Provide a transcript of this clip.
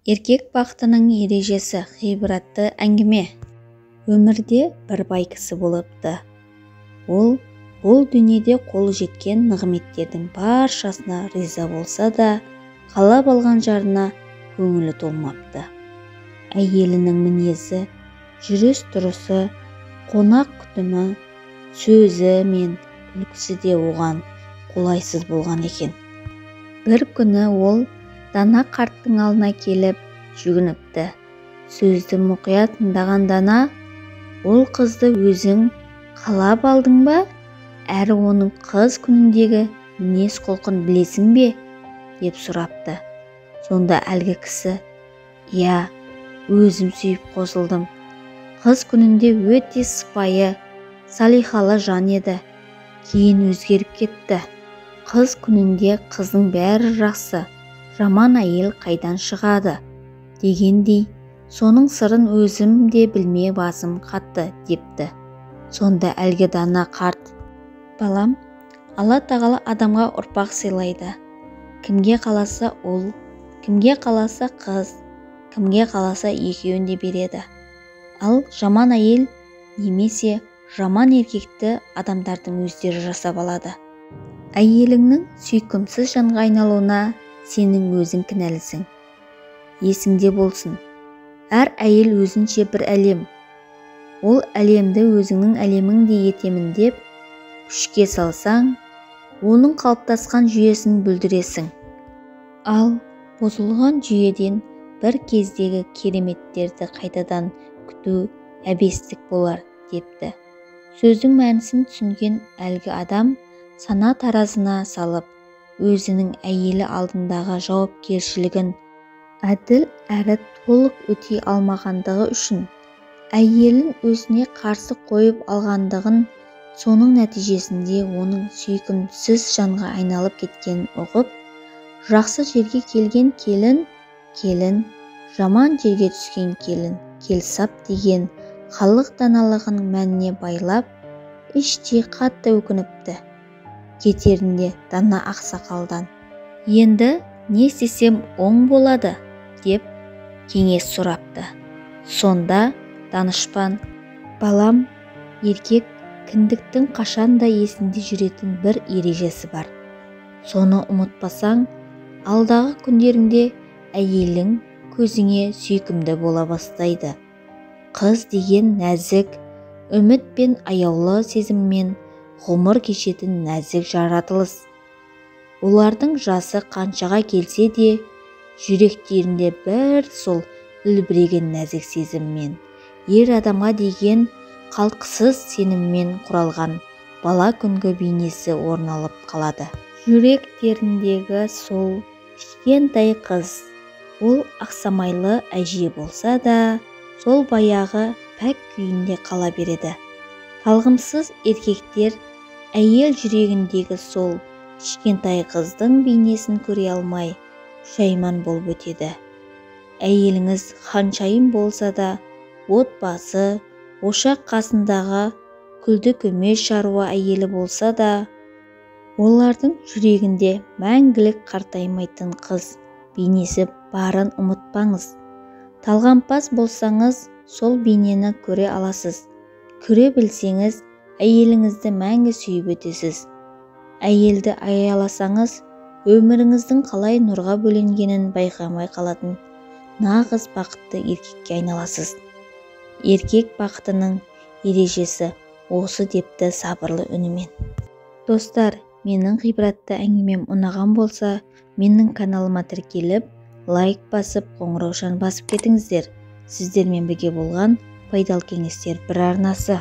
Еркек бақытының ережесі ғибратты әңгіме. Өмірде бір бай кісі болыпты. Ол бұл дүниеде қолы жеткен нығметтердің баршасына риза болса да, қалап алған жарына көңілі толмапты. Әйелінің мінезі, жүріс-тұрысы, қонақ күтімі, сөзі мен күлкісі де оған қолайсыз болған екен. Бір күні ол дана қарттың алдына келіп жүгініпті. Сөзді мұқият тыңдаған дана, ол қызды өзің қалап алдың ба, әрі оның қыз күніндегі мінез-құлқын білесің бе, деп сұрапты. Сонда әлгі кісі, иә, өзім сүйіп қосылдым. Қыз күнінде өте сыпайы, салиқалы жан еді. Кейін өзгеріп кетті. Қыз күнінде қыздың бәрі жақсы, жаман әйел қайдан шығады дегендей, соның сырын өзім де білмей басым қатты депті. Сонда әлгі дана қарт, балам, Алла тағала адамға ұрпақ сыйлайды. Кімге қаласа ұл, кімге қаласа қыз, кімге қаласа екеуін де береді. Ал жаман әйел немесе жаман еркекті адамдардың өздері жасап алады. Әйеліңнің сүйкімсіз жанға айналуына сенің өзің кінәлісің. Есіңде болсын, әр әйел өзінше бір әлем. Ол әлемді өзіңнің әлеміңдей етемін деп күшке салсаң, оның қалыптасқан жүйесін бүлдіресің. Ал бұзылған жүйеден бір кездегі кереметтерді қайтадан күту әбестік болар депті. Сөздің мәнісін түсінген әлгі адам сана таразына салып, өзінің әйелі алдындағы жауапкершілігін әділ әрі толық өтей алмағандығы үшін әйелін өзіне қарсы қойып алғандығын, соның нәтижесінде оның сүйкімсіз жанға айналып кеткенін ұғып, жақсы жерге келген келін, келін, жаман жерге түскен келін, келсап деген халық даналығының мәніне байлап, іштей қатты өкініпті. Кетерінде дана ақсақалдан, енді не істесем оң болады, деп кеңес сұрапты. Сонда данышпан, балам, еркек кіндіктің қашанда есінде жүретін бір ережесі бар. Соны ұмытпасаң, алдағы күндеріңде әйелің көзіңе сүйкімді бола бастайды. Қыз деген нәзік, үміт пен аяулы сезіммен ғұмыр кешетін нәзік жаратылыс. Олардың жасы қаншаға келсе де, жүректерінде бір сол үлбіреген нәзік сезіммен, ер адамға деген қалтқысыз сеніммен құралған бала күнгі бейнесі орын алып қалады. Жүректеріндегі сол кішкентай қыз, ол ақсамайлы әже болса да, сол баяғы пәк күйінде қала береді. Талғымсыз еркектер әйел жүрегіндегі сол кішкентай қыздың бейнесін көре алмай, пұшайман болып өтеді. Әйеліңіз ханшайым болса да, отбасы, ошақ қасындағы күлді көмеш шаруа әйелі болса да, олардың жүрегінде мәңгілік қартаймайтын қыз бейнесі барын ұмытпаңыз. Талғампаз болсаңыз, сол бейнені көре аласыз. Көре білсеңіз, әйеліңізді мәңгі сүйіп өтесіз. Әйелді аяласаңыз, өміріңіздің қалай нұрға бөленгенін байқамай қалатын нағыз бақытты еркекке айналасыз. Еркек бақытының ережесі осы депті сабырлы үнімен. Достар, менің ғибратты әңгімем ұнаған болса, менің каналыма тіркеліп, лайк басып, қоңыраушаны басып кетіңіздер. Сіздермен бірге болған пайдалы кеңестер бір арнасы.